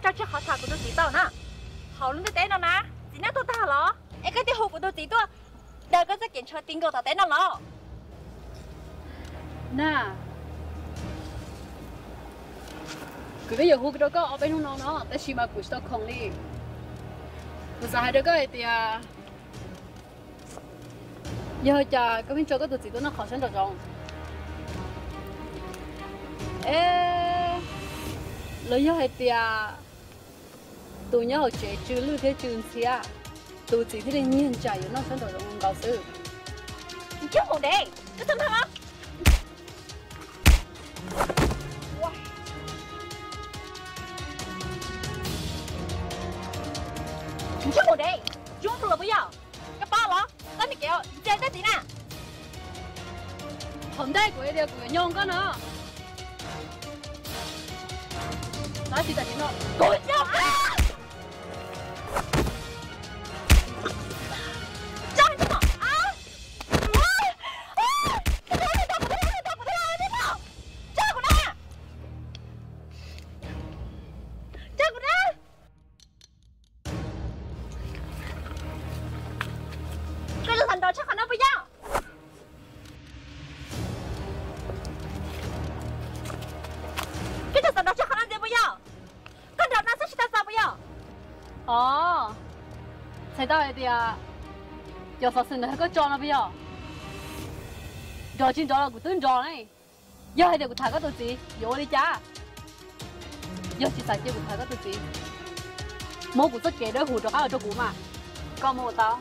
rau tsis qhov tham kuv tus txiv tau na. Hauv lub ntiaj teb no na, txiv neej tuag tag los es koj thiaj hu kuv tus txiv tuaj daws koj txoj kev ntshaw ti nkaus tom teb no los? Na, kuv twb yuav hu rau koj ob peb hnub no no, tab sis mas kuv tsis tau khoom li. Kuv xav hais rau koj hais tias, yog cas koj pheej tso koj tus txiv tuaj noj qhauv sab nraum zoov? Es los yog hais tias tus nyob hauv tsev tsw lwj thiab tsw ntxhiab, tus txiv thiaj li nyiag ntsais yuav noj sab nraum zoov nkaus xwb. Ntsej muag dev, koj txhob mag os. Ntsej muag dev, zoo los puas yog? Koj paub los, txhob ntse kev, ntse tej txiv na. Thaum ntej kuv hais tias kuv yuav nyob koj no. Tab sis tam sim no kuv nyob koj. Koj tsis xav nrog tshaj qhov no puas yog? Koj tsis xav nrog tshaj qhov no ntxiv puas yog? Koj nrog no xwb tsis tau xav puas yog? Os, txhais tau hais tias cov xov xwm ntawd yog koj tso no puas yog? Nrog tsis nrog los kuv twb nrog ne. Yog hais tias kuv tham koj tus txiv yuav ua li cas? Yog tsis xav cia kuv tham koj tus txiv, muab kuv txoj kev dawb huv rov qab los rau kuv mas. Koj muab ua tau.